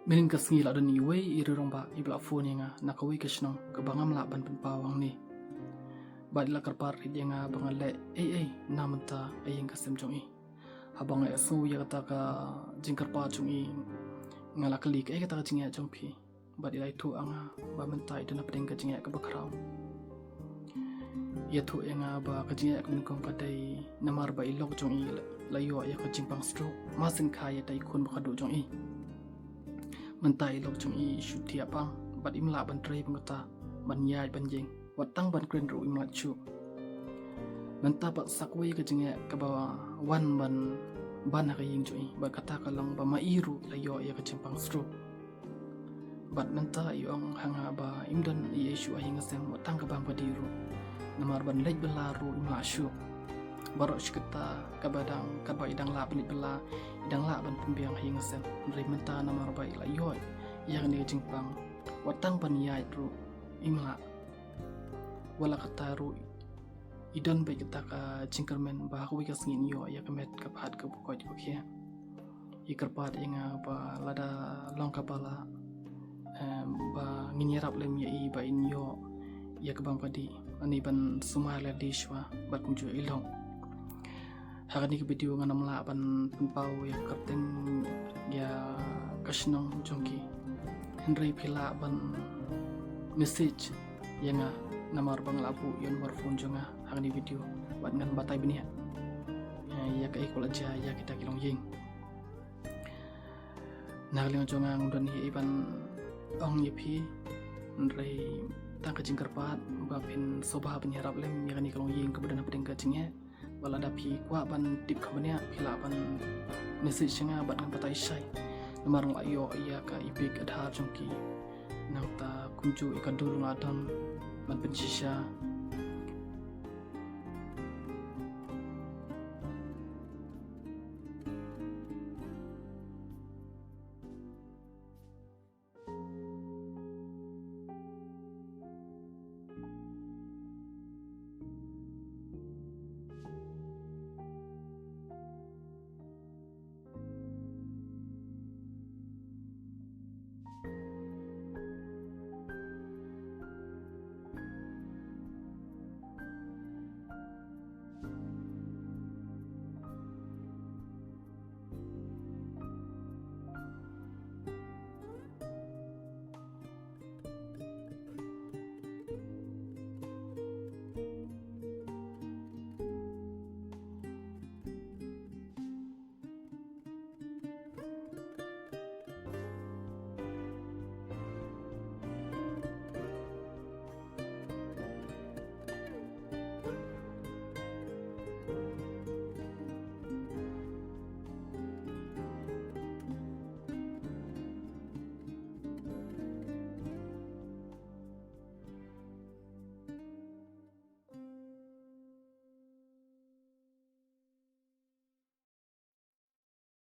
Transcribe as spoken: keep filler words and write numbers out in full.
Mynhynnin ka sngi la don iwei i rangbah iba la phone ïa nga na kawei ka shnong kaba ngam lah ban pynpaw hangne. Bad i la kyrpad rit ïa nga ba ngan leh ei ei na mynta ha ïing ka sem jong i. Haba nga ïohsngew ïa kata ka jingkyrpad jong i, nga la kylli kaei kata ka jingeh jong phi. Bad i la ïathuh ïa nga ba mynta i don hapdeng ka jingeh kaba khraw. I ïathuh ïa nga ba ka jingeh kaba nyngkong ka dei namar ba i lok jong i la, la ïoh ïa ka jingpang stroke, mar shen kha ïa ita i khun ba khatduh jong i. Mynta i lok jong i shu thiah pang bad im lah ban trei bad kata, ban ïaid ban ïeng. Wat tang ban kren ruh im lah shuh. Mynta pat sa kawei ka jingeh kaba wan ban ban ha ka ïing jong i, bad kata ka long ba ma i ruh la ïoh ïa ka jingpang stroke. Bad mynta i ong ha nga ba im don ei ei shuh ha ïing ha sem, wat tang ka bam ka dih ruh. Namar ban leit bylla ruh im lah shuh. Baroh shi katta kaba dang, katba i dang lah ban leit bylla, i dang lah ban pynbiang ha ïing ha sem. Hynrei mynta namar ba i la ïoh ïa kane ka jingpang, wat tang ban ïaid ruh im lah. Wat la katta ruh i don beit kata ka jingkyrmen ba ha kawei ka sngi in ïoh ïa ka met kaba hat kaba koit kaba khiah. I kyrpad ïa nga ba lada long kaba lah, em, ba ngin ïarap lem ïa i ba in ïoh ïa ka bam ka dih, ani ban sumar lade shuwa bad kumjuh i lok. Ha kane ka video ngan ym lah ban pynpaw ïa ka kyrteng ïa ka shnong jong ki. Hynrei phi lah ban message ïa nga namar ba nga la buh ïa u number phone jong nga ha kane ka video. Bad ngan batai bniah, eh, ïa kaei ka la jia ïa kita ki longïing. Na ka liang jong nga ngam don ei ei ban ong ïa phi. Hynrei tang ka jingkyrpad ba phin sngewbha ban ïarap lem ïa kane ka longïing kaba don hapdeng ka jingeh. Bad lada phi kwah ban tip kham bniah phi lah ban message ïa nga bad ngan batai shai. Namar nga la ïoh ïa ka EPIC Aadhaar jong ki. Nangta kumjuh ïa ka dur nga la don ban pynshisha.